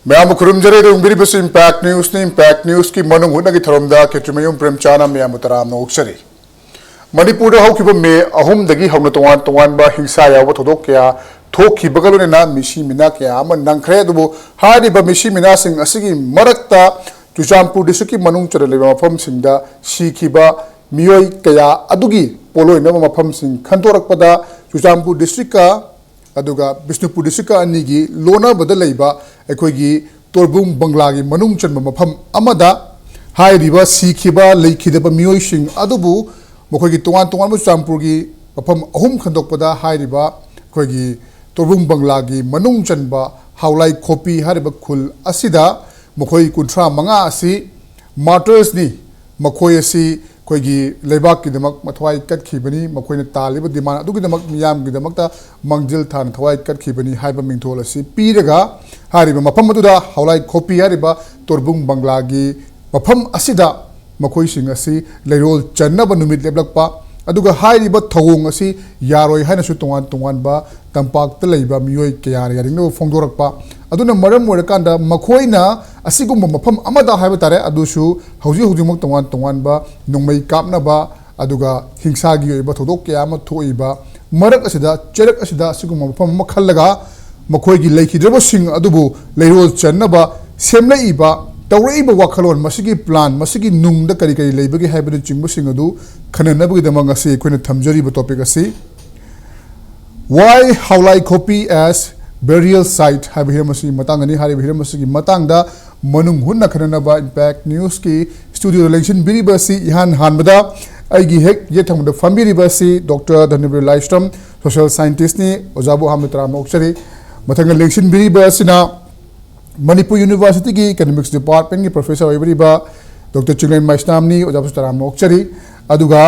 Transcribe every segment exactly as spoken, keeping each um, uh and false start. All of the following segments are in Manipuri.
ꯃꯌꯥꯝꯕꯨ ꯈꯨꯔꯨꯝꯖꯔꯤ꯫ ꯑꯗꯨ ꯌꯦꯡꯕꯤꯔꯤꯕꯁꯤ ꯏꯝꯄꯦꯛ ꯅ꯭ꯌꯨꯁꯅꯤ꯫ ꯏꯝꯄꯦꯛ ꯅ꯭ꯌꯨꯁꯀꯤ ꯃꯅꯨꯡ ꯍꯨꯠꯅꯒꯤ ꯊꯧꯔꯝꯗ ꯈꯦꯇ꯭ꯔꯤꯃꯌꯨꯝ ꯄ꯭ꯔꯦꯝꯆꯥꯟꯅ ꯃꯌꯥꯝꯕꯨ ꯇꯔꯥꯝꯅ ꯑꯣꯛꯆꯔꯤ꯫ ꯃꯅꯤꯄꯨꯔꯗ ꯍꯧꯈꯤꯕ ꯃꯦ ꯑꯍꯨꯝꯗꯒꯤ ꯍꯧꯅ ꯇꯣꯉꯥꯟ ꯇꯣꯉꯥꯟꯕ ꯍꯤꯡꯁꯥ ꯌꯥꯎꯕ ꯊꯧꯗꯣꯛ ꯀꯌꯥ ꯊꯣꯛꯈꯤꯕꯒ ꯂꯣꯏꯅꯅ ꯃꯤꯁꯤ ꯃꯤꯅꯥ ꯀꯌꯥ ꯑꯃ ꯅꯪꯈ꯭ꯔꯦ꯫ ꯑꯗꯨꯕꯨ ꯍꯥꯏꯔꯤꯕ ꯃꯤꯁꯤ ꯃꯤꯅꯥꯁꯤꯡ ꯑꯁꯤꯒꯤ ꯃꯔꯛꯇ ꯆꯨꯔꯆꯥꯟꯄꯨꯔ ꯗꯤꯁꯇ꯭ꯔꯤꯛꯀꯤ ꯃꯅꯨꯡ ꯆꯟꯅ ꯂꯩꯕ ꯃꯐꯝꯁꯤꯡꯗ ꯁꯤꯈꯤꯕ ꯃꯤꯑꯣꯏ ꯀꯌꯥ ꯑꯗꯨꯒꯤ ꯄꯣꯠꯂꯣꯏꯅꯕ ꯃꯐꯝꯁꯤꯡ ꯈꯟꯗꯣꯔꯛꯄꯗ ꯆꯨꯔꯆꯥꯟꯄꯨꯔ ꯗꯤꯁꯇ꯭ꯔꯤꯛꯀ ꯑꯗꯨꯒ ꯕꯤꯁꯅꯨꯄꯨꯔ ꯗꯤꯁꯇ꯭ꯔꯤꯛꯀ ꯑꯅꯤꯒꯤ ꯂꯣꯟꯅꯕꯗ ꯂꯩꯕ ꯑꯩꯈꯣꯏꯒꯤ ꯇꯣꯔꯕꯨꯡ ꯕꯪꯒ꯭ꯂꯥꯒꯤ ꯃꯅꯨꯡ ꯆꯟꯕ ꯃꯐꯝ ꯑꯃꯗ ꯍꯥꯏꯔꯤꯕ ꯁꯤꯈꯤꯕ ꯂꯩꯈꯤꯗꯕ ꯃꯤꯑꯣꯏꯁꯤꯡ ꯑꯗꯨꯕꯨ ꯃꯈꯣꯏꯒꯤ ꯇꯣꯉꯥꯟ ꯇꯣꯉꯥꯟꯕ ꯆꯨꯔꯆꯥꯟꯄꯨꯔꯒꯤ ꯃꯐꯝ ꯑꯍꯨꯝ ꯈꯟꯗꯣꯛꯄꯗ ꯍꯥꯏꯔꯤꯕ ꯑꯩꯈꯣꯏꯒꯤ ꯇꯣꯔꯕꯨꯡ ꯕꯪꯒ꯭ꯂꯥꯒꯤ ꯃꯅꯨꯡ ꯆꯟꯕ ꯍꯥꯎꯂꯥꯏ ꯈꯣꯄꯤ ꯍꯥꯏꯔꯤꯕ ꯈꯨꯜ ꯑꯁꯤꯗ ꯃꯈꯣꯏ ꯀꯨꯟꯊ꯭ꯔꯥ ꯃꯉꯥ ꯑꯁꯤ ꯃꯥꯔꯇꯔꯁꯅꯤ꯫ ꯃꯈꯣꯏ ꯑꯁꯤ ꯑꯩꯈꯣꯏꯒꯤ ꯂꯩꯕꯥꯛꯀꯤꯗꯃꯛ ꯃꯊ꯭ꯋꯥꯏ ꯀꯠꯈꯤꯕꯅꯤ꯫ ꯃꯈꯣꯏꯅ ꯇꯥꯜꯂꯤꯕ ꯗꯤꯃꯥꯟ ꯑꯗꯨꯒꯤꯗꯃꯛ ꯃꯤꯌꯥꯝꯒꯤꯗꯃꯛꯇ ꯃꯥꯡꯖꯤꯜ ꯊꯥꯅ ꯊꯋꯥꯏ ꯀꯠꯈꯤꯕꯅꯤ ꯍꯥꯏꯕ ꯃꯤꯡꯊꯣꯜ ꯑꯁꯤ ꯄꯤꯔꯒ ꯍꯥꯏꯔꯤꯕ ꯃꯐꯝ ꯑꯗꯨꯗ ꯍꯥꯎꯂꯥꯏ ꯈꯣꯄꯤ ꯍꯥꯏꯔꯤꯕ ꯇꯣꯔꯕꯨꯡ ꯕꯪꯒ꯭ꯂꯥꯒꯤ ꯃꯐꯝ ꯑꯁꯤꯗ ꯃꯈꯣꯏꯁꯤꯡ ꯑꯁꯤ ꯂꯩꯔꯣꯜ ꯆꯟꯅꯕ ꯅꯨꯃꯤꯠ ꯂꯦꯞꯂꯛꯄ, ꯑꯗꯨꯒ ꯍꯥꯏꯔꯤꯕ ꯊꯧꯑꯣꯡ ꯑꯁꯤ ꯌꯥꯔꯣꯏ ꯍꯥꯏꯅꯁꯨ ꯇꯣꯉꯥꯟ ꯇꯣꯉꯥꯟꯕ ꯇꯝꯄꯥꯛꯇ ꯂꯩꯕ ꯃꯤꯑꯣꯏ ꯀꯌꯥꯅ ꯌꯥꯅꯤꯡꯗꯕ ꯐꯣꯡꯗꯣꯔꯛꯄ꯫ ꯑꯗꯨꯅ ꯃꯔꯝ ꯑꯣꯏꯔꯀꯥꯟꯗ ꯃꯈꯣꯏꯅ ꯑꯁꯤꯒꯨꯝꯕ ꯃꯐꯝ ꯑꯃꯗ ꯍꯥꯏꯕ ꯇꯥꯔꯦ, ꯑꯗꯨꯁꯨ ꯍꯧꯖꯤꯛ ꯍꯧꯖꯤꯛꯃꯛ ꯇꯣꯉꯥꯟ ꯇꯣꯉꯥꯟꯕ ꯅꯣꯡꯃꯩ ꯀꯥꯞꯅꯕ ꯑꯗꯨꯒ ꯍꯤꯡꯁꯥꯒꯤ ꯑꯣꯏꯕ ꯊꯧꯗꯣꯛ ꯀꯌꯥ ꯑꯃ ꯊꯣꯛꯏꯕ ꯃꯔꯛ ꯑꯁꯤꯗ, ꯆꯩꯔꯛ ꯑꯁꯤꯗ ꯑꯁꯤꯒꯨꯝꯕ ꯃꯐꯝ ꯑꯃ ꯈꯜꯂꯒ ꯃꯈꯣꯏꯒꯤ ꯂꯩꯈꯤꯗ꯭ꯔꯕꯁꯤꯡ ꯑꯗꯨꯕꯨ ꯂꯩꯔꯣꯜ ꯆꯟꯅꯕ ꯁꯦꯝꯂꯛꯏꯕ, ꯇꯧꯔꯛꯏꯕ ꯋꯥꯈꯜꯂꯣꯟ, ꯃꯁꯤꯒꯤ ꯄ꯭ꯂꯥꯟ, ꯃꯁꯤꯒꯤ ꯅꯨꯡꯗ ꯀꯔꯤ ꯀꯔꯤ ꯂꯩꯕꯒꯦ ꯍꯥꯏꯕꯅꯆꯤꯡꯕꯁꯤꯡ ꯑꯗꯨ ꯈꯟꯅꯅꯕꯒꯤꯗꯃꯛ ꯉꯁꯤ ꯑꯩꯈꯣꯏꯅ ꯊꯝꯖꯔꯤꯕ ꯇꯣꯄꯤꯛ ꯑꯁꯤ Why Haolai Khopi as Burial Site ꯍꯥꯏꯕ ꯍꯤꯔꯝ ꯑꯁꯤꯒꯤ ꯃꯇꯥꯡꯗꯅꯤ꯫ ꯍꯥꯏꯔꯤꯕ ꯍꯤꯔꯝ ꯑꯁꯤꯒꯤ ꯃꯇꯥꯡꯗ ꯃꯅꯨꯡ ꯍꯨꯠꯅ ꯈꯟꯅꯅꯕ ꯏꯝꯄꯦꯛ ꯅ꯭ꯌꯨꯁꯀꯤ ꯁ꯭ꯇꯨꯗꯤꯑꯣꯗ ꯂꯦꯡꯁꯤꯟꯕꯤꯔꯤꯕ ꯑꯁꯤ ꯏꯍꯥꯟ ꯍꯥꯟꯕꯗ ꯑꯩꯒꯤ ꯍꯦꯛ ꯌꯦꯠ ꯊꯪꯕꯗ ꯐꯝꯕꯤꯔꯤꯕ ꯑꯁꯤ ꯗꯣꯛꯇꯔ ꯙꯅꯕꯤꯔ ꯂꯥꯏꯁ꯭ꯔꯝ, ꯁꯣꯁꯤꯌꯦꯜ ꯁꯥꯏꯟꯇꯤꯁ꯭ꯠꯅꯤ꯫ ꯑꯣꯖꯥꯕꯨ ꯑꯍꯥꯟꯕ ꯇꯔꯥꯝꯅ ꯑꯣꯛꯆꯔꯤ꯫ ꯃꯊꯪꯗ ꯂꯦꯡꯁꯤꯟꯕꯤꯔꯤꯕ ꯑꯁꯤꯅ ꯃꯅꯤꯄꯨꯔ ꯌꯨꯅꯤꯚꯔꯁꯤꯇꯤꯒꯤ ꯏꯀꯅꯣꯃꯤꯛꯁ ꯗꯤꯄꯥꯔꯠꯃꯦꯟꯒꯤ ꯄ꯭ꯔꯣꯐꯦꯁꯔ ꯑꯣꯏꯕꯤꯔꯤꯕ ꯗꯣꯛꯇꯔ ꯆꯤꯡꯂꯦꯟ ꯃꯩꯁꯅꯥꯝꯅꯤ꯫ ꯑꯣꯖꯥꯕꯨꯁꯨ ꯇꯔꯥꯝꯅ ꯑꯣꯛꯆꯔꯤ꯫ ꯑꯗꯨꯒ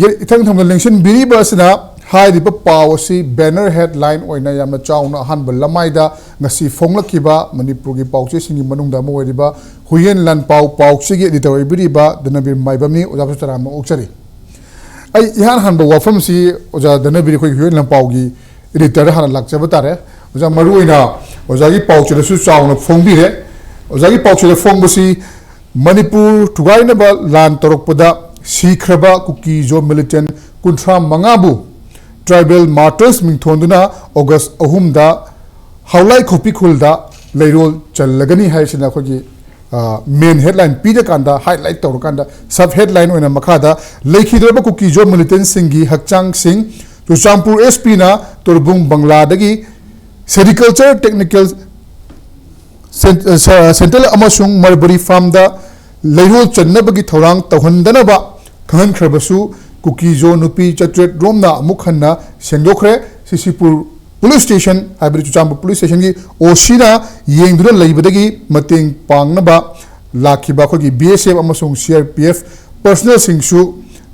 ꯌꯦ-, ꯏꯊꯪ ꯊꯪꯕꯗ ꯂꯦꯡꯁꯤꯟꯕꯤꯔꯤꯕ ꯑꯁꯤꯅ ꯍꯥꯏꯔꯤꯕ ꯄꯥꯎ ꯑꯁꯤ ꯕꯦꯅꯔ ꯍꯦꯗꯂꯥꯏꯟ ꯑꯣꯏꯅ ꯌꯥꯝꯅ ꯆꯥꯎꯅ ꯑꯍꯥꯟꯕ ꯂꯃꯥꯏꯗ ꯉꯁꯤ ꯐꯣꯡꯂꯛꯈꯤꯕ ꯃꯅꯤꯄꯨꯔꯒꯤ ꯄꯥꯎꯆꯦꯁꯤꯡꯒꯤ ꯃꯅꯨꯡꯗ ꯑꯃ ꯑꯣꯏꯔꯤꯕ ꯍꯨꯏꯌꯦꯟ ꯂꯥꯟꯄꯥꯎ ꯄꯥꯎꯆꯦꯒꯤ ꯑꯦꯗꯤꯇꯔ ꯑꯣꯏꯕꯤꯔꯤꯕ ꯙꯅꯕꯤꯔ ꯃꯥꯏꯕꯝꯅꯤ꯫ ꯑꯣꯖꯥꯕꯨꯁꯨ ꯇꯔꯥꯝꯅ ꯑꯣꯛꯆꯔꯤ꯫ ꯑꯩ ꯏꯍꯥꯟ ꯍꯥꯟꯕ ꯋꯥꯐꯝꯁꯤ ꯑꯣꯖꯥ ꯙꯅꯕꯤꯔ ꯑꯩꯈꯣꯏꯒꯤ ꯍꯨꯏꯌꯦꯟ ꯂꯥꯟꯄꯥꯎꯒꯤ ꯑꯦꯗꯤꯇꯔꯗ ꯍꯥꯟꯅ ꯂꯥꯛꯆꯕ ꯇꯥꯔꯦ꯫ ꯑꯣꯖꯥ, ꯃꯔꯨꯑꯣꯏꯅ ꯑꯣꯖꯥꯒꯤ ꯄꯥꯎꯆꯦꯗꯁꯨ ꯆꯥꯎꯅ ꯐꯣꯡꯕꯤꯔꯦ꯫ ꯑꯣꯖꯥꯒꯤ ꯄꯥꯎꯆꯦꯗ ꯐꯣꯡꯕꯁꯤ ꯃꯅꯤꯄꯨꯔ ꯊꯨꯒꯥꯏꯅꯕ ꯂꯥꯟ ꯇꯧꯔꯛꯄꯗ ꯁꯤꯈ꯭ꯔꯕ ꯀꯨꯀꯤ ꯖꯣ ꯃꯤꯂꯤꯇꯦꯟ ꯀꯨꯟꯊ꯭ꯔꯥ ꯃꯉꯥꯕꯨ ꯇ꯭ꯔꯥꯏꯕꯦꯜ ꯃꯥꯔꯇꯔꯁ ꯃꯤꯡꯊꯣꯟꯗꯨꯅ ꯑꯣꯒꯁ ꯑꯍꯨꯝꯗ ꯍꯥꯎꯂꯥꯏ ꯈꯣꯄꯤ ꯈꯨꯜꯗ ꯂꯩꯔꯣꯜ ꯆꯜꯂꯒꯅꯤ ꯍꯥꯏꯁꯤꯅ ꯑꯩꯈꯣꯏꯒꯤ ꯃꯦꯟ ꯍꯦꯗꯂꯥꯏꯟ ꯄꯤꯔꯀꯥꯟꯗ, ꯍꯥꯏꯂꯥꯏꯠ ꯇꯧꯔꯀꯥꯟꯗ, ꯁꯕ ꯍꯦꯗꯂꯥꯏꯟ ꯑꯣꯏꯅ ꯃꯈꯥꯗ ꯂꯩꯈꯤꯗ꯭ꯔꯕ ꯀꯨꯀꯤ ꯖꯣ ꯃꯤꯂꯤꯇꯦꯟꯁꯤꯡꯒꯤ ꯍꯛꯆꯥꯡꯁꯤꯡ ꯆꯨꯔꯆꯥꯟꯄꯨꯔ ꯑꯦꯁ ꯄꯤꯅ ꯇꯣꯔꯕꯨꯡ ꯕꯪꯂꯥꯗꯒꯤ ꯁꯦꯔꯤꯀꯜꯆꯔ ꯇꯦꯛꯅꯤꯀꯦꯜ ꯁꯦꯟ-, ꯑ, ꯁ-, ꯁꯦꯟꯇꯔ ꯑꯃꯁꯨꯡ ꯃꯔꯕꯔꯤ ꯐꯥꯔꯝꯗ ꯂꯩꯔꯣꯜ ꯆꯟꯅꯕꯒꯤ ꯊꯧꯔꯥꯡ ꯇꯧꯍꯟꯗꯅꯕ ꯈꯪꯍꯟꯈ꯭ꯔꯕꯁꯨ, ꯀꯨꯀꯤꯖꯣ ꯅꯨꯄꯤ ꯆꯥꯇ꯭ꯔꯦꯠ ꯔꯣꯝꯅ ꯑꯃꯨꯛ ꯍꯟꯅ ꯁꯦꯡꯗꯣꯛꯈ꯭ꯔꯦ꯫ ꯁꯤꯁꯤꯄꯨꯔ ꯄꯨꯂꯤꯁ ꯁ꯭ꯇꯦꯁꯟ, ꯍꯥꯏꯕꯗꯤ ꯆꯨꯔꯆꯥꯟꯄꯨꯔ ꯄꯨꯂꯤꯁ ꯁ꯭ꯇꯦꯁꯟꯒꯤ ꯑꯣ ꯁꯤꯅ ꯌꯦꯡꯗꯨꯅ ꯂꯩꯕꯗꯒꯤ ꯃꯇꯦꯡ ꯄꯥꯡꯅꯕ ꯂꯥꯛꯈꯤꯕ ꯑꯩꯈꯣꯏꯒꯤ ꯕꯤ ꯑꯦꯁ ꯑꯦꯐ ꯑꯃꯁꯨꯡ ꯁꯤ ꯑꯥꯔ ꯄꯤ ꯑꯦꯐ ꯄꯔꯁꯅꯦꯜꯁꯤꯡꯁꯨ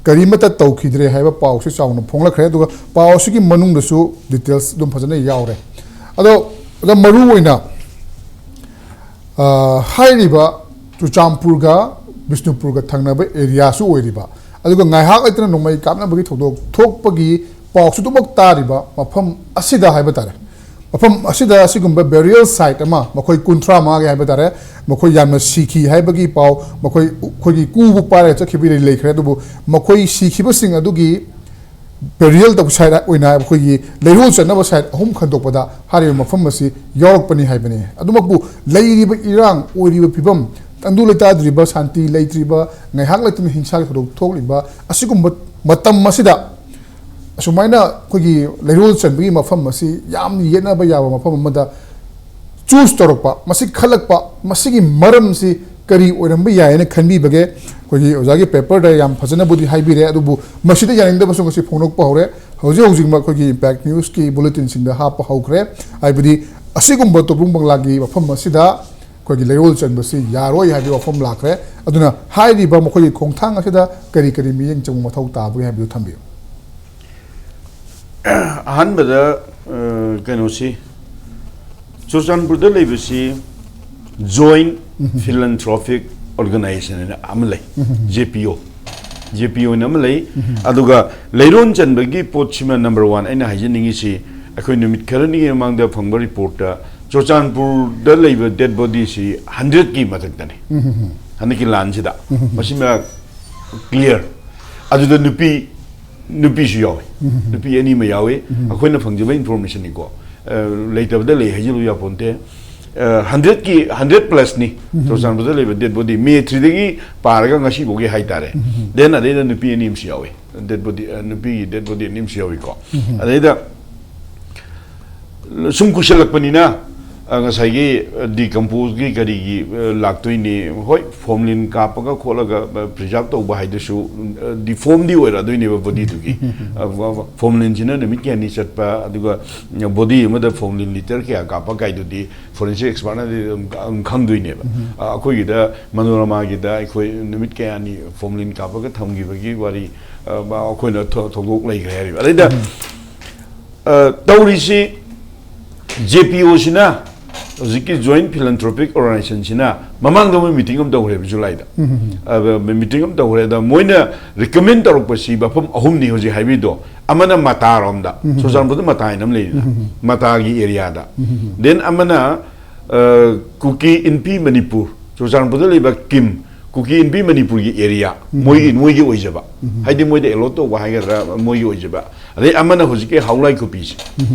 ꯀꯔꯤꯃꯠꯇ ꯇꯧꯈꯤꯗ꯭ꯔꯦ ꯍꯥꯏꯕ ꯄꯥꯎꯁꯤ ꯆꯥꯎꯅ ꯐꯣꯡꯂꯛꯈ꯭ꯔꯦ꯫ ꯑꯗꯨꯒ ꯄꯥꯎ ꯑꯁꯤꯒꯤ ꯃꯅꯨꯡꯗꯁꯨ ꯗꯤꯇꯦꯜꯁ ꯑꯗꯨꯝ ꯐꯖꯅ ꯌꯥꯎꯔꯦ꯫ ꯑꯗꯣ, ꯑꯗꯣ ꯃꯔꯨ ꯑꯣꯏꯅ, ꯑ, ꯍꯥꯏꯔꯤꯕ ꯆꯨꯔꯆꯥꯟꯄꯨꯔꯒ ꯕꯤꯁꯅꯨꯄꯨꯔꯒ ꯊꯪꯅꯕ ꯑꯦꯔꯤꯌꯥꯁꯨ ꯑꯣꯏꯔꯤꯕ, ꯑꯗꯨꯒ ꯉꯥꯏꯍꯥꯛ ꯂꯩꯇꯅ ꯅꯣꯡꯃꯩ ꯀꯥꯞꯅꯕꯒꯤ ꯊꯧꯗꯣꯛ ꯊꯣꯛꯄꯒꯤ ꯄꯥꯎꯁꯨ ꯑꯗꯨꯃꯛ ꯇꯥꯔꯤꯕ ꯃꯐꯝ ꯑꯁꯤꯗ ꯍꯥꯏꯕ ꯇꯥꯔꯦ, ꯃꯐꯝ ꯑꯁꯤꯗ ꯑꯁꯤꯒꯨꯝꯕ ꯕꯦꯔꯤꯌꯦꯜ ꯁꯥꯏꯠ ꯑꯃ, ꯃꯈꯣꯏ ꯀꯨꯟꯊ꯭ꯔꯥ ꯃꯉꯥꯒꯤ ꯍꯥꯏꯕ ꯇꯥꯔꯦ, ꯃꯈꯣꯏ ꯌꯥꯝꯅ ꯁꯤꯈꯤ ꯍꯥꯏꯕꯒꯤ ꯄꯥꯎ, ꯃꯈꯣꯏ, ꯑꯩꯈꯣꯏꯒꯤ ꯀꯨꯕꯨ ꯄꯥꯏꯔꯒ ꯆꯠꯈꯤꯕꯒꯤ ꯂꯩꯈ꯭ꯔꯦ꯫ ꯑꯗꯨꯕꯨ ꯃꯈꯣꯏ ꯁꯤꯈꯤꯕꯁꯤꯡ ꯑꯗꯨꯒꯤ ꯕꯦꯔꯤꯌꯦꯜ ꯇꯧꯕ ꯁꯥꯏꯠ ꯑꯣꯏꯅ ꯑꯩꯈꯣꯏꯒꯤ ꯂꯩꯔꯣꯜ ꯆꯟꯅꯕ ꯁꯥꯏꯠ ꯑꯍꯨꯝ ꯈꯟꯗꯣꯛꯄꯗ ꯍꯥꯏꯔꯤꯕ ꯃꯐꯝ ꯑꯁꯤ ꯌꯥꯎꯔꯛꯄꯅꯤ ꯍꯥꯏꯕꯅꯤ꯫ ꯑꯗꯨꯃꯛꯄꯨ ꯂꯩꯔꯤꯕ ꯏꯔꯥꯡ, ꯑꯣꯏꯔꯤꯕ ꯐꯤꯕꯝ, ꯇꯪꯗꯨ ꯂꯩꯇꯥꯗ꯭ꯔꯤꯕ, ꯁꯥꯟꯇꯤ ꯂꯩꯇ꯭ꯔꯤꯕ, ꯉꯥꯏꯍꯥꯛ ꯂꯩꯇꯅ ꯍꯤꯡꯁꯥꯒꯤ ꯊꯧꯗꯣꯛ ꯊꯣꯛꯂꯤꯕ ꯑꯁꯤꯒꯨꯝꯕ ꯃꯇꯝ ꯑꯁꯤꯗ, ꯑꯁꯨꯃꯥꯏꯅ ꯑꯩꯈꯣꯏꯒꯤ ꯂꯩꯔꯣꯜ ꯆꯟꯕꯒꯤ ꯃꯐꯝ ꯑꯁꯤ ꯌꯥꯝꯅ ꯌꯦꯠꯅꯕ ꯌꯥꯕ ꯃꯐꯝ ꯑꯃꯗ ꯆꯨꯁ ꯇꯧꯔꯛꯄ, ꯃꯁꯤ ꯈꯜꯂꯛꯄ, ꯃꯁꯤꯒꯤ ꯃꯔꯝꯁꯤ ꯀꯔꯤ ꯑꯣꯏꯔꯝꯕ ꯌꯥꯏ ꯍꯥꯏꯅ ꯈꯟꯕꯤꯕꯒꯦ? ꯑꯩꯈꯣꯏꯒꯤ ꯑꯣꯖꯥꯒꯤ ꯄꯦꯄꯔꯗ ꯌꯥꯝ ꯐꯖꯅꯕꯨꯗꯤ ꯍꯥꯏꯕꯤꯔꯦ, ꯑꯗꯨꯕꯨ ꯃꯁꯤꯗ ꯌꯥꯅꯤꯡꯗꯕꯁꯨ ꯉꯁꯤ ꯐꯣꯡꯗꯣꯛꯄ ꯍꯧꯔꯦ꯫ ꯍꯧꯖꯤꯛ ꯍꯧꯖꯤꯛꯃꯛ ꯑꯩꯈꯣꯏꯒꯤ ꯏꯝꯄꯦꯛ ꯅ꯭ꯌꯨꯁꯀꯤ ꯕꯨꯂꯦꯇꯤꯟꯁꯤꯡꯗ ꯍꯥꯞꯄ ꯍꯧꯈ꯭ꯔꯦ꯫ ꯍꯥꯏꯕꯗꯤ ꯑꯁꯤꯒꯨꯝꯕ ꯇꯣꯕꯨꯡ ꯕꯪꯂꯥꯒꯤ ꯃꯐꯝ ꯑꯁꯤꯗ ꯑꯩꯈꯣꯏꯒꯤ ꯂꯩꯔꯣꯜ ꯆꯟꯕꯁꯤ ꯌꯥꯔꯣꯏ ꯍꯥꯏꯕꯒꯤ ꯋꯥꯐꯝ ꯂꯥꯛꯈ꯭ꯔꯦ꯫ ꯑꯗꯨꯅ ꯍꯥꯏꯔꯤꯕ ꯃꯈꯣꯏꯒꯤ ꯈꯣꯡꯊꯥꯡ ꯑꯁꯤꯗ ꯀꯔꯤ ꯀꯔꯤ ꯃꯤꯠꯌꯦꯡ ꯆꯪꯕ ꯃꯊꯧ ꯇꯥꯕꯒꯦ ꯍꯥꯏꯕꯗꯨ ꯊꯝꯕꯤꯌꯨ꯫ ꯑꯍꯥꯟꯕꯗ, ꯑ, ꯀꯩꯅꯣꯁꯤ, ꯆꯨꯔꯆꯥꯟꯄꯨꯔꯗ ꯂꯩꯕꯁꯤ Joint Philanthropic Organization ꯍꯥꯏꯅ ꯑꯃ ꯂꯩ, ꯖꯦ ꯄꯤ ꯑꯣ, ꯖꯦ ꯄꯤ ꯑꯣ ꯍꯥꯏꯅ ꯑꯃ ꯂꯩ꯫ ꯑꯗꯨꯒ ꯂꯩꯔꯣꯟ ꯆꯟꯕꯒꯤ ꯄꯣꯠꯁꯤꯃ ꯅꯝꯕꯔ ꯋꯥꯟ ꯑꯩꯅ ꯍꯥꯏꯖꯅꯤꯡꯉꯤꯁꯤ, ꯑꯩꯈꯣꯏ ꯅꯨꯃꯤꯠ ꯈꯔꯅꯤꯒꯤ ꯃꯃꯥꯡꯗ ꯐꯪꯕ ꯔꯤꯄꯣꯔꯠꯇ ꯆꯨꯔꯆꯥꯟꯄꯨꯔꯗ ꯂꯩꯕ ꯗꯦꯗ ꯕꯣꯗꯤꯁꯤ ꯍꯟꯗ꯭ꯔꯦꯠꯀꯤ ꯃꯊꯛꯇꯅꯤ ꯍꯟꯗꯛꯀꯤ ꯂꯥꯟꯁꯤꯗ꯫ ꯃꯁꯤꯃ ꯀ꯭ꯂꯤꯌꯥꯔ꯫ ꯑꯗꯨꯗ ꯅꯨꯄꯤ ꯅꯨꯄꯤꯁꯨ ꯌꯥꯎꯏ꯫ ꯅꯨꯄꯤ ꯑꯅꯤ ꯑꯃ ꯌꯥꯎꯏ꯫ ꯑꯩꯈꯣꯏꯅ ꯐꯪꯖꯕ ꯏꯟꯐꯣꯔꯃꯦꯁꯟꯅꯤꯀꯣ꯫ ꯂꯩꯇꯕꯗ ꯂꯩ ꯍꯥꯏꯖꯤꯜꯂꯨ ꯌꯥꯄꯣꯟꯇꯦ꯫ ꯍꯟꯗ꯭ꯔꯦꯠꯀꯤ ꯍꯟꯗ꯭ꯔꯦꯠ ꯄ꯭ꯂꯁꯅꯤ ꯆꯨꯔꯆꯥꯟꯄꯨꯔꯗ ꯂꯩꯕ ꯗꯦꯗ ꯕꯣꯗꯤ꯫ ꯃꯦ ꯊ꯭ꯔꯤꯗꯒꯤ ꯄꯥꯔꯒ ꯉꯁꯤꯐꯥꯎꯒꯤ ꯍꯥꯏꯇꯥꯔꯦ꯫ ꯗꯦꯟ ꯑꯗꯩꯗ ꯅꯨꯄꯤ ꯑꯅꯤ ꯑꯃꯁꯨ ꯌꯥꯎꯏ꯫ ꯗꯦꯗ ꯕꯣꯗꯤ, ꯅꯨꯄꯤꯒꯤ ꯗꯦꯗ ꯕꯣꯗꯤ ꯑꯅꯤ ꯑꯃꯁꯨ ꯌꯥꯎꯏꯀꯣ꯫ ꯑꯗꯩꯗ ꯁꯨꯝ ꯀꯨꯏꯁꯜꯂꯛꯄꯅꯤꯅ, ꯑ, ꯉꯁꯥꯏꯒꯤ, ꯑ, ꯗꯤꯀꯝꯄꯣꯖꯒꯤ ꯀꯔꯤꯒꯤ, ꯑ, ꯂꯥꯛꯇꯣꯏꯅꯤ꯫ ꯍꯣꯏ, ꯐꯣꯔꯃꯂꯤꯟ ꯀꯥꯞꯄꯒ ꯈꯣꯠꯂꯒ, ꯑ, ꯄ꯭ꯔꯤꯖꯥꯔꯚ ꯇꯧꯕ ꯍꯥꯏꯗꯨꯁꯨ, ꯑ, ꯗꯤꯐꯣꯔꯝꯗꯤ ꯑꯣꯏꯔꯛꯑꯗꯣꯏꯅꯦꯕ ꯕꯣꯗꯤꯗꯨꯒꯤ꯫ ꯑ, ꯐ-, ꯐ-, ꯐꯣꯔꯃꯂꯤꯟꯁꯤꯅ ꯅꯨꯃꯤꯠ ꯀꯌꯥꯅꯤ ꯆꯠꯄ, ꯑꯗꯨꯒ, ꯎꯝ, ꯕꯣꯗꯤ ꯑꯃꯗ ꯐꯣꯔꯃꯂꯤꯟ ꯂꯤꯇꯔ ꯀꯌꯥ ꯀꯥꯞꯄ ꯀꯥꯏꯗꯨꯗꯤ ꯐꯣꯔꯦꯟꯁꯤꯛ ꯑꯦꯛꯁꯄꯥꯔꯠꯅꯗꯤ ꯑꯗꯨꯝ, ꯑꯗꯨꯝ ꯈꯪꯗꯣꯏꯅꯦꯕ꯫ ꯑ, ꯑꯩꯈꯣꯏꯒꯤꯗ ꯃꯅꯣꯔꯃꯥꯒꯤꯗ ꯑꯩꯈꯣꯏ ꯅꯨꯃꯤꯠ ꯀꯌꯥꯅꯤ ꯐꯣꯔꯃꯂꯤꯟ ꯀꯥꯞꯄꯒ ꯊꯝꯈꯤꯕꯒꯤ ꯋꯥꯔꯤ, ꯑ, ꯑꯩꯈꯣꯏꯅ ꯊꯧ-, ꯊꯧꯗꯣꯛ ꯂꯩꯈ꯭ꯔꯦ ꯍꯥꯏꯔꯤꯕ꯫ ꯑꯗꯩꯗ ꯑ, ꯇꯧꯔꯤꯁꯤ, ꯖꯦ ꯄꯤ ꯑꯣꯁꯤꯅ, ꯍꯧꯖꯤꯛꯀꯤ ꯖꯣꯏꯟ ꯐꯤꯂꯦꯟꯊ꯭ꯔꯣꯄꯤꯛ ꯑꯣꯔꯒꯅꯥꯏꯖꯦꯁꯟꯁꯤꯅ ꯃꯃꯥꯡꯗ ꯃꯣꯏ ꯃꯤꯇꯤꯡ ꯑꯃ ꯇꯧꯈ꯭ꯔꯦꯕ ꯖꯨꯂꯥꯏꯗ꯫ ꯑ, ꯃꯤꯇꯤꯡ ꯑꯃ ꯇꯧꯈ꯭ꯔꯦ꯫ ꯑꯗ ꯃꯣꯏꯅ ꯔꯤꯀꯃꯦꯟ ꯇꯧꯔꯛꯄꯁꯤ ꯃꯐꯝ ꯑꯍꯨꯝꯅꯤ ꯍꯧꯖꯤꯛ ꯍꯥꯏꯕꯤꯗꯣ꯫ ꯑꯃꯅ ꯃꯇꯥꯔꯣꯝꯗ, ꯆꯨꯔꯆꯥꯟꯄꯨꯔꯗ ꯃꯇꯥ ꯍꯥꯏꯅ ꯑꯃ ꯂꯩꯗꯅ, ꯃꯇꯥꯒꯤ ꯑꯦꯔꯤꯌꯥꯗ꯫ ꯗꯦꯟ ꯑꯃꯅ, ꯑ, ꯀꯨꯀꯤ ꯏꯟꯄꯤ ꯃꯅꯤꯄꯨꯔ, ꯆꯨꯔꯆꯥꯟꯄꯨꯔꯗ ꯂꯩꯕ ꯀꯤꯝ, ꯀꯨꯀꯤ ꯏꯟꯄꯤ ꯃꯅꯤꯄꯨꯔꯒꯤ ꯑꯦꯔꯤꯌꯥ, ꯃꯣꯏꯒꯤ, ꯃꯣꯏꯒꯤ ꯑꯣꯏꯖꯕ, ꯍꯥꯏꯗꯤ ꯃꯣꯏꯗ ꯑꯦꯂꯣꯠ ꯇꯧꯕ ꯍꯥꯏꯒꯗ꯭ꯔꯥ, ꯃꯣꯏꯒꯤ ꯑꯣꯏꯖꯕ꯫ ꯑꯗꯩ ꯑꯃꯅ ꯍꯧꯖꯤꯛꯀꯤ ꯍꯥꯎꯂꯥꯏ ꯀꯣꯄꯤꯁꯦ꯫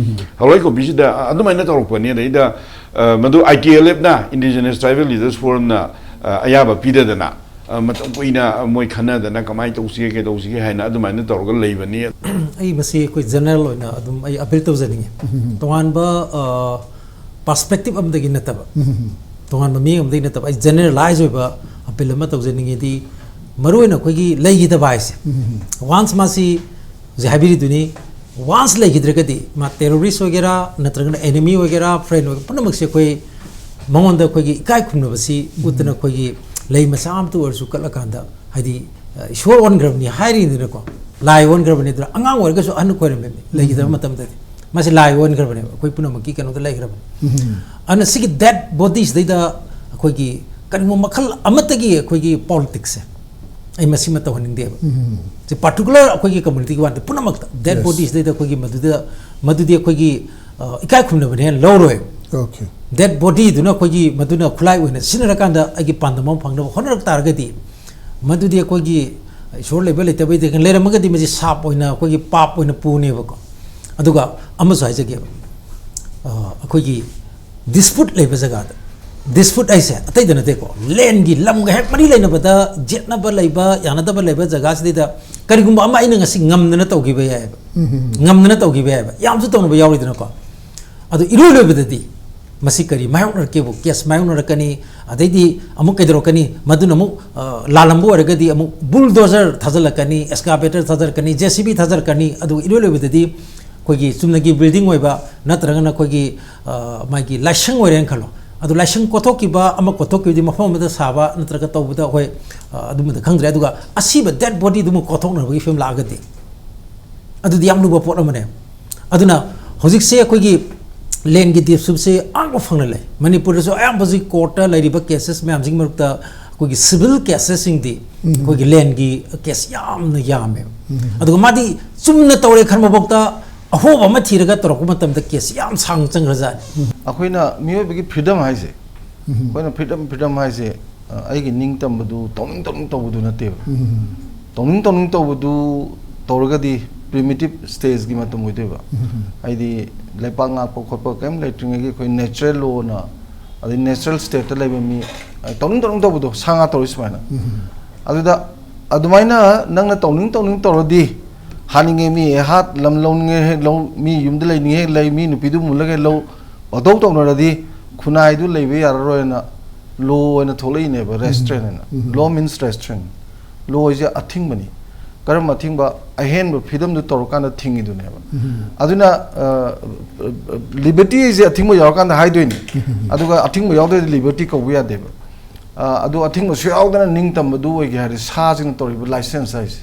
ꯍꯥꯎꯂꯥꯏ ꯀꯣꯄꯤꯁꯤꯗ ꯑꯗꯨꯃꯥꯏꯅ ꯇꯧꯔꯛꯄꯅꯤ꯫ ꯑꯗꯩꯗ, ꯑ, ꯃꯗꯨ ꯑꯥꯏ ꯇꯤ ꯑꯦꯜ ꯑꯦꯐꯅ, ꯏꯟꯗꯤꯖꯤꯅꯁ ꯇ꯭ꯔꯥꯏꯕꯦꯜ ꯂꯤꯗꯔꯁ ꯐꯣꯔꯝꯅ, ꯑ, ꯑꯌꯥꯕ ꯄꯤꯗꯗꯅ, ꯑ, ꯃꯇꯝ ꯀꯨꯏꯅ ꯃꯣꯏ ꯈꯟꯅꯗꯅ ꯀꯃꯥꯏꯅ ꯇꯧꯁꯤꯒꯦ, ꯀꯩꯗꯧꯁꯤꯒꯦ ꯍꯥꯏꯅ ꯑꯗꯨꯃꯥꯏꯅ ꯇꯧꯔꯒ ꯂꯩꯕꯅꯤ꯫ ꯑꯩ ꯃꯁꯤ ꯑꯩꯈꯣꯏ ꯖꯦꯅꯔꯦꯜ ꯑꯣꯏꯅ ꯑꯗꯨꯝ ꯑꯩ ꯑꯄꯤꯜ ꯇꯧꯖꯅꯤꯡꯉꯤ꯫ ꯇꯣꯉꯥꯟꯕ, ꯑ, ꯄꯔꯁꯄꯦꯛꯇꯤꯞ ꯑꯃꯗꯒꯤ ꯅꯠꯇꯕ, ꯇꯣꯉꯥꯟꯕ ꯃꯤꯠꯌꯦꯡ ꯑꯃꯗꯒꯤ ꯅꯠꯇꯕ, ꯑꯩ ꯖꯦꯅꯔꯦꯂꯥꯏꯖ ꯑꯣꯏꯕ ꯑꯄꯤꯜ ꯑꯃ ꯇꯧꯖꯅꯤꯡꯉꯤꯗꯤ, ꯃꯔꯨꯑꯣꯏꯅ ꯑꯩꯈꯣꯏꯒꯤ ꯂꯩꯈꯤꯗꯕ ꯍꯥꯏꯁꯦ, ꯋꯥꯟꯁ ꯃꯥꯁꯤ ꯍꯧꯖꯤꯛ ꯍꯥꯏꯕꯤꯔꯤꯗꯨꯅꯤ, ꯋꯥꯟꯁ ꯂꯩꯈꯤꯗ꯭ꯔꯒꯗꯤ ꯃꯥ ꯇꯦꯔꯣꯔꯤꯁ ꯑꯣꯏꯒꯦꯔꯥ, ꯅꯠꯇ꯭ꯔꯒꯅ ꯑꯦꯅꯤꯃꯤ ꯑꯣꯏꯒꯦꯔꯥ, ꯐ꯭ꯔꯦꯟ ꯑꯣꯏꯒꯦꯔꯥ, ꯄꯨꯝꯅꯃꯛꯁꯦ ꯑꯩꯈꯣꯏ ꯃꯉꯣꯟꯗ ꯑꯩꯈꯣꯏꯒꯤ ꯏꯀꯥꯏ ꯈꯨꯝꯅꯕꯁꯤ ꯎꯠꯇꯅ, ꯑꯩꯈꯣꯏꯒꯤ ꯂꯩ ꯃꯆꯥ ꯑꯃꯇ ꯑꯣꯏꯔꯁꯨ ꯀꯠꯂꯀꯥꯟꯗ, ꯍꯥꯏꯗꯤ, ꯑ, ꯏꯁꯣꯔ ꯑꯣꯟꯈ꯭ꯔꯕꯅꯤ ꯍꯥꯏꯔꯤꯅꯤꯅꯀꯣ, ꯂꯥꯏ ꯑꯣꯟꯈ꯭ꯔꯕꯅꯤ꯫ ꯑꯗꯨꯅ ꯑꯉꯥꯡ ꯑꯣꯏꯔꯒꯁꯨ ꯑꯍꯟ ꯈꯣꯏꯔꯝꯃꯤꯕꯅꯤ ꯂꯩꯈꯤꯗꯕ ꯃꯇꯝꯗꯗꯤ꯫ ꯃꯥꯁꯦ ꯂꯥꯏ ꯑꯣꯟꯈ꯭ꯔꯕꯅꯦꯕ, ꯑꯩꯈꯣꯏ ꯄꯨꯝꯅꯃꯛꯀꯤ ꯀꯩꯅꯣꯗ ꯂꯩꯈ꯭ꯔꯕꯅꯤ꯫ ꯑꯗꯨꯅ ꯁꯤꯒꯤ ꯗꯦꯠ ꯕꯣꯗꯤꯁꯤꯗꯩꯗ ꯑꯩꯈꯣꯏꯒꯤ ꯀꯔꯤꯒꯨꯝꯕ ꯃꯈꯜ ꯑꯃꯠꯇꯒꯤ ꯑꯩꯈꯣꯏꯒꯤ ꯄꯣꯂꯤꯇꯤꯛꯁꯁꯦ ꯑꯩ ꯃꯁꯤꯃ ꯇꯧꯍꯟꯅꯤꯡꯗꯦꯕ꯫ ꯁꯤ ꯄꯥꯔꯇꯤꯀꯨꯂꯔ ꯑꯩꯈꯣꯏꯒꯤ ꯀꯝꯃꯨꯅꯤꯇꯤꯒꯤ ꯋꯥ ꯅꯠꯇꯦ, ꯄꯨꯝꯅꯃꯛꯇ ꯗꯦꯠ ꯕꯣꯗꯤꯁꯤꯗꯩꯗ ꯑꯩꯈꯣꯏꯒꯤ ꯃꯗꯨꯗ, ꯃꯗꯨꯗꯤ ꯑꯩꯈꯣꯏꯒꯤ, ꯑ, ꯏꯀꯥꯏ ꯈꯨꯝꯅꯕꯅꯦꯅ ꯂꯧꯔꯣꯏ꯫ Okay. Dead bodyꯗꯨꯅ ꯑꯩꯈꯣꯏꯒꯤ ꯃꯗꯨꯅ ꯈꯨꯠꯂꯥꯏ ꯑꯣꯏꯅ ꯁꯤꯖꯤꯟꯅꯔꯀꯥꯟꯗ ꯑꯩꯒꯤ ꯄꯥꯟꯗꯝ ꯑꯃ ꯐꯪꯅꯕ ꯍꯣꯠꯅꯔꯛ ꯇꯥꯔꯒꯗꯤ, ꯃꯗꯨꯗꯤ ꯑꯩꯈꯣꯏꯒꯤ ꯏꯁꯣꯔ ꯂꯩꯕ ꯂꯩꯇꯕꯩꯗꯤ ꯂꯩꯔꯝꯃꯒꯗꯤ ꯃꯁꯤ ꯁꯥꯞ ꯑꯣꯏꯅ, ꯑꯩꯈꯣꯏꯒꯤ ꯄꯥꯞ ꯑꯣꯏꯅ ꯄꯨꯅꯦꯕꯀꯣ꯫ ꯑꯗꯨꯒ ꯑꯃꯁꯨ ꯍꯥꯏꯖꯒꯦꯕ, ꯑ, ꯑꯩꯈꯣꯏꯒꯤ dispute ꯂꯩꯕ ꯖꯒꯥꯗ, dispute ꯍꯥꯏꯁꯦ ꯑꯇꯩꯗ ꯅꯠꯇꯦꯀꯣ, landꯒꯤ, ꯂꯝꯒ ꯍꯦꯛ ꯃꯔꯤ ꯂꯩꯅꯕꯗ ꯌꯦꯠꯅꯕ ꯂꯩꯕ, ꯌꯥꯅꯗꯕ ꯂꯩꯕ ꯖꯒꯥꯁꯤꯗꯩꯗ ꯀꯔꯤꯒꯨꯝꯕ ꯑꯃ ꯑꯩꯅ ꯉꯁꯤ ꯉꯝꯗꯅ ꯇꯧꯈꯤꯕ ꯌꯥꯏꯑꯕ, ꯎꯝ, ꯎꯝ, ꯎꯝ꯫ ꯉꯝꯗꯅ ꯇꯧꯈꯤꯕ ꯌꯥꯏꯑꯕ, ꯌꯥꯝꯁꯨ ꯇꯧꯅꯕ ꯌꯥꯎꯔꯤꯗꯅꯀꯣ꯫ ꯑꯗꯨ ꯏꯔꯣꯏ ꯂꯣꯏꯕꯗꯗꯤ ꯃꯁꯤ ꯀꯔꯤ ꯃꯥꯌꯣꯛꯅꯔꯛꯀꯦꯕꯨ? Case ꯃꯥꯌꯣꯛꯅꯔꯛꯀꯅꯤ, ꯑꯗꯩꯗꯤ ꯑꯃꯨꯛ ꯀꯩꯗꯧꯔꯛꯀꯅꯤ? ꯃꯗꯨꯅ ꯑꯃꯨꯛ, ꯑ, ꯂꯥꯜꯂꯝꯕ ꯑꯣꯏꯔꯒꯗꯤ ꯑꯃꯨꯛ bulldozer ꯊꯥꯖꯤꯜꯂꯛꯀꯅꯤ, excavator ꯊꯥꯖꯤꯜꯂꯛꯀꯅꯤ, JCB ꯊꯥꯖꯤꯜꯂꯛꯀꯅꯤ꯫ ꯑꯗꯨꯒ ꯏꯔꯣꯏ ꯂꯣꯏꯕꯗꯗꯤ ꯑꯩꯈꯣꯏꯒꯤ ꯆꯨꯝꯅꯒꯤ building ꯑꯣꯏꯕ ꯅꯠꯇ꯭ꯔꯒꯅ ꯑꯩꯈꯣꯏꯒꯤ, ꯑ, ꯃꯥꯒꯤ ꯂꯥꯏꯁꯪ ꯑꯣꯏꯔꯦꯅ ꯈꯜꯂꯣ꯫ ꯑꯗꯨ ꯂꯥꯏꯁꯪ ꯀꯣꯠꯊꯣꯛꯈꯤꯕ, ꯑꯃ ꯀꯣꯠꯊꯣꯛꯈꯤꯕꯗꯤ ꯃꯐꯝ ꯑꯃꯗ ꯁꯥꯕ ꯅꯠꯇ꯭ꯔꯒ ꯇꯧꯕꯗ ꯑꯩꯈꯣꯏ, ꯑ, ꯑꯗꯨꯃꯗ ꯈꯪꯗ꯭ꯔꯦ꯫ ꯑꯗꯨꯒ ꯑꯁꯤꯕ dead bodyꯗꯨꯃ ꯀꯣꯠꯊꯣꯛꯅꯕꯒꯤ ꯐꯤꯕꯝ ꯂꯥꯛꯑꯒꯗꯤ ꯑꯗꯨꯗꯤ ꯌꯥꯝ ꯂꯨꯕ ꯄꯣꯠ ꯑꯃꯅꯦ꯫ ꯑꯗꯨꯅ ꯍꯧꯖꯤꯛꯁꯦ ꯑꯩꯈꯣꯏꯒꯤ landꯒꯤ dispute ꯑꯌꯥꯝꯕ ꯐꯪꯅ ꯂꯩ꯫ ꯃꯅꯤꯄꯨꯔꯗꯁꯨ ꯑꯌꯥꯝꯕ ꯍꯧꯖꯤꯛ courtꯇ ꯂꯩꯔꯤꯕ casesꯁꯤꯡꯗꯤ ꯑꯩꯈꯣꯏꯒꯤ civil casesꯁꯤꯡꯗꯤ ꯎꯝ꯫ ꯑꯩꯈꯣꯏꯒꯤ landꯒꯤ case ꯌꯥꯝꯅ ꯌꯥꯝꯃꯦꯕ꯫ ꯎꯝ꯫ ꯑꯗꯨꯒ ꯃꯥꯗꯤ ꯆꯨꯝꯅ ꯇꯧꯔꯦ ꯈꯟꯕꯐꯥꯎꯗ ꯑꯍꯣꯕ ꯑꯃ ꯊꯤꯔꯒ ꯇꯧꯔꯛꯄ ꯃꯇꯝꯗ case ꯌꯥꯝ ꯁꯥꯡꯅ ꯆꯪꯈ꯭ꯔꯖꯥꯠꯅꯤ꯫ ꯑꯩꯈꯣꯏꯅ ꯃꯤꯑꯣꯏꯕꯒꯤ freedom ꯍꯥꯏꯁꯦ, ꯎꯝ꯫ ꯑꯩꯈꯣꯏꯅ freedom, freedom ꯍꯥꯏꯁꯦ, ꯑ, ꯑꯩꯒꯤ ꯅꯤꯡꯇꯝꯕꯗꯨ ꯇꯧꯅꯤꯡ ꯇꯧꯅꯤꯡ ꯇꯧꯕꯗꯨ ꯅꯠꯇꯦꯕ꯫ ꯎꯝ꯫ ꯇꯧꯅꯤꯡ ꯇꯧꯅꯤꯡ ꯇꯧꯕꯗꯨ ꯇꯧꯔꯒꯗꯤ primitive stageꯀꯤ ꯃꯇꯝ ꯑꯣꯏꯗꯣꯏꯕ꯫ ꯎꯝ꯫ ꯍꯥꯏꯗꯤ ꯂꯩꯄꯥꯛ ꯉꯥꯛꯄ ꯈꯣꯠꯄ ꯀꯔꯤꯝ ꯂꯩꯇ꯭ꯔꯤꯉꯩꯒꯤ ꯑꯩꯈꯣꯏ natural lawꯅ, ꯑꯗꯩ natural stateꯇ ꯂꯩꯕ ꯃꯤ, ꯑ, ꯇꯧꯅꯤꯡ ꯇꯧꯅꯤꯡ ꯇꯧꯕꯗꯣ, ꯁꯥ ꯉꯥ ꯇꯧꯔꯤ ꯁꯨꯃꯥꯏꯅ꯫ ꯎꯝ꯫ ꯑꯗꯨꯗ ꯑꯗꯨꯃꯥꯏꯅ ꯅꯪꯅ ꯇꯧꯅꯤꯡ ꯇꯧꯅꯤꯡ ꯇꯧꯔꯗꯤ, ꯍꯥꯠꯅꯤꯡꯉꯦ ꯃꯤ ꯍꯦꯛ ꯍꯥꯠ, ꯂꯝ ꯂꯧꯅꯤꯡꯉꯦ ꯍꯦꯛ ꯂꯧ, ꯃꯤ ꯌꯨꯝꯗ ꯂꯩꯅꯤꯡꯉꯦ ꯍꯦꯛ ꯂꯩ, ꯃꯤ ꯅꯨꯄꯤꯗꯨ ꯃꯨꯜꯂꯒ ꯍꯦꯛ ꯂꯧ, ꯄꯪꯇꯧ ꯇꯧꯅꯔꯗꯤ ꯈꯨꯟꯅꯥꯏꯗꯨ ꯂꯩꯕ ꯌꯥꯔꯔꯣꯏꯅ law ꯑꯣꯏꯅ ꯊꯣꯛꯂꯛꯏꯅꯦꯕ, restraint ꯍꯥꯏꯅ, ꯎꯝ꯫ Law means restraint. Law ꯍꯥꯏꯁꯦ ꯑꯊꯤꯡꯕꯅꯤ꯫ ꯀꯔꯝꯕ ꯑꯊꯤꯡꯕ? ꯑꯍꯦꯟꯕ freedomꯗꯨ ꯇꯧꯔꯀꯥꯟꯗ ꯊꯤꯡꯉꯤꯗꯨꯅꯦꯕ꯫ ꯎꯝ꯫ ꯑꯗꯨꯅ, ꯑ, liberty ꯍꯥꯏꯁꯦ ꯑꯊꯤꯡꯕ ꯌꯥꯎꯔꯀꯥꯟꯗ ꯍꯥꯏꯗꯣꯏꯅꯤ꯫ ꯎꯝ꯫ ꯑꯗꯨꯒ ꯑꯊꯤꯡꯕ ꯌꯥꯎꯗ꯭ꯔꯗꯤ liberty ꯀꯧꯕ ꯌꯥꯗꯦꯕ꯫ ꯑ, ꯑꯗꯨ ꯑꯊꯤꯡꯕꯁꯨ ꯌꯥꯎꯗꯅ ꯅꯤꯡꯇꯝꯕꯗꯨ ꯑꯣꯏꯒꯦ ꯍꯥꯏꯔꯗꯤ ꯁꯥꯁꯤꯡꯅ ꯇꯧꯔꯤꯕ license ꯍꯥꯏꯁꯦ,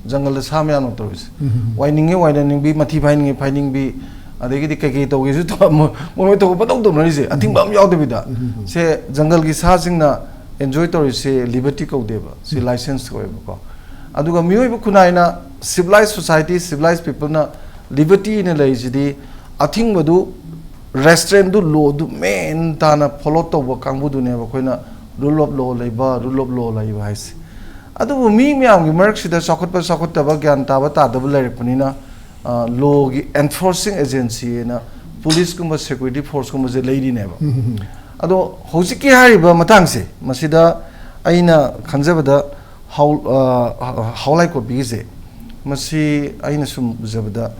ꯖꯪꯒꯜꯗ ꯁꯥ ꯃꯌꯥꯝꯅ ꯇꯧꯔꯤꯁꯦ, ꯎꯝ꯫ ꯋꯥꯏꯅꯤꯡꯉꯦ ꯋꯥꯏꯅꯅꯤꯡꯕꯤ, ꯃꯊꯤ ꯐꯥꯏꯅꯤꯡꯉꯦ ꯐꯥꯏꯅꯤꯡꯕꯤ, ꯑꯗꯒꯤꯗꯤ ꯀꯩꯀꯩ ꯇꯧꯒꯦꯁꯨ ꯇꯧ-, ꯃꯣꯏ, ꯃꯣꯏ ꯇꯧꯕ ꯄꯪꯇꯧ ꯇꯧꯅꯔꯤꯁꯦ, ꯑꯊꯤꯡꯕ ꯑꯃ ꯌꯥꯎꯗꯕꯤꯗ꯫ ꯎꯝ꯫ ꯁꯦ ꯖꯪꯒꯜꯒꯤ ꯁꯥꯁꯤꯡꯅ enjoy ꯇꯧꯔꯤꯁꯦ liberty ꯀꯧꯗꯦꯕ, ꯁꯤ ꯎꯝ꯫ License ꯀꯧꯋꯦꯕꯀꯣ꯫ ꯑꯗꯨꯒ ꯃꯤꯑꯣꯏꯕ ꯈꯨꯟꯅꯥꯏꯅ, civilized society, civilized peopleꯅ libertyꯅ ꯂꯩꯔꯤꯁꯤꯗꯤ ꯑꯊꯤꯡꯕꯗꯨ ꯔꯦꯁꯇ꯭ꯔꯦꯟꯗꯨ ꯂꯣꯗꯨ ꯃꯦꯟ ꯇꯥꯅ ꯐꯣꯂꯣ ꯇꯧꯕ ꯀꯥꯡꯕꯨꯗꯨꯅꯦꯕ ꯑꯩꯈꯣꯏꯅ ꯔꯨꯜ ꯑꯣꯐ ꯂꯣ ꯂꯩꯕ, ꯔꯨꯜ ꯑꯣꯐ ꯂꯣ ꯂꯩꯕ ꯍꯥꯏꯁꯦ꯫ ꯑꯗꯨꯕꯨ ꯃꯤ ꯃꯌꯥꯝꯒꯤ ꯃꯔꯛꯁꯤꯗ ꯆꯥꯎꯈꯠꯄ ꯆꯥꯎꯈꯠꯇꯕ, ꯒ꯭ꯌꯥꯟ ꯇꯥꯕ ꯇꯥꯗꯕ ꯂꯩꯔꯛꯄꯅꯤꯅ, ꯂꯣꯒꯤ ꯑꯦꯟꯐꯣꯔꯁꯤꯡ ꯑꯦꯖꯦꯟꯁꯤ ꯍꯥꯏꯅ ꯄꯨꯂꯤꯁꯀꯨꯝꯕ ꯁꯦꯀ꯭ꯌꯨꯔꯤꯇꯤ ꯐꯣꯔꯁꯀꯨꯝꯕꯁꯦ ꯂꯩꯔꯤꯅꯦꯕ꯫ ꯑꯗꯣ ꯍꯧꯖꯤꯛꯀꯤ ꯍꯥꯏꯔꯤꯕ ꯃꯇꯥꯡꯁꯦ, ꯃꯁꯤꯗ ꯑꯩꯅ ꯈꯟꯖꯕꯗ ꯍꯥꯎ-, ꯑ, ꯍꯥꯎꯂꯥꯏ ꯀꯣꯄꯤꯒꯤꯁꯦ, ꯃꯁꯤ ꯑꯩꯅ ꯁꯨꯝ ꯎꯖꯕꯗ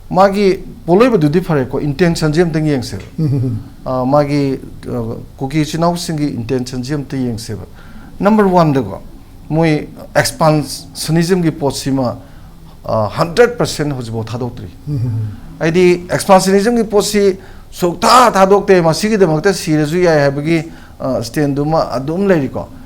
ꯃꯥꯒꯤ ꯄꯣꯠꯂꯣꯏꯕꯗꯨꯗꯤ ꯐꯔꯦꯀꯣ, ꯏꯟꯇꯦꯟꯁꯟꯁꯦ ꯑꯝꯇꯪ ꯌꯦꯡꯁꯦꯕ꯫ ꯑ, ꯃꯥꯒꯤ, ꯑ, ꯀꯨꯀꯤ ꯏꯆꯤꯟ ꯏꯅꯥꯎꯁꯤꯡꯒꯤ ꯏꯟꯇꯦꯟꯁꯟꯁꯦ ꯑꯝꯇ ꯌꯦꯡꯁꯦꯕ꯫ ꯅꯝꯕꯔ ꯋꯥꯟꯗꯀꯣ, ꯃꯣꯏ ꯑꯦꯛꯁꯄꯥꯟꯁꯅꯤꯖꯝꯒꯤ ꯄꯣꯠꯁꯤꯃ ꯍꯟꯗ꯭ꯔꯦꯠ ꯄꯥꯔꯁꯦꯟ ꯍꯧꯖꯤꯛꯐꯥꯎ ꯊꯥꯗꯣꯛꯇ꯭ꯔꯤ꯫ ꯍꯥꯏꯗꯤ ꯑꯦꯛꯁꯄꯥꯟꯁꯅꯤꯖꯝꯒꯤ ꯄꯣꯠꯁꯤ ꯁꯨꯛꯊꯥ ꯊꯥꯗꯣꯛꯇꯦ, ꯃꯁꯤꯒꯤꯗꯃꯛꯇ ꯁꯤꯔꯁꯨ ꯌꯥꯏ ꯍꯥꯏꯕꯒꯤ ꯁ꯭ꯇꯦꯟꯗꯨꯃ ꯑꯗꯨꯝ ꯂꯩꯔꯤꯀꯣ꯫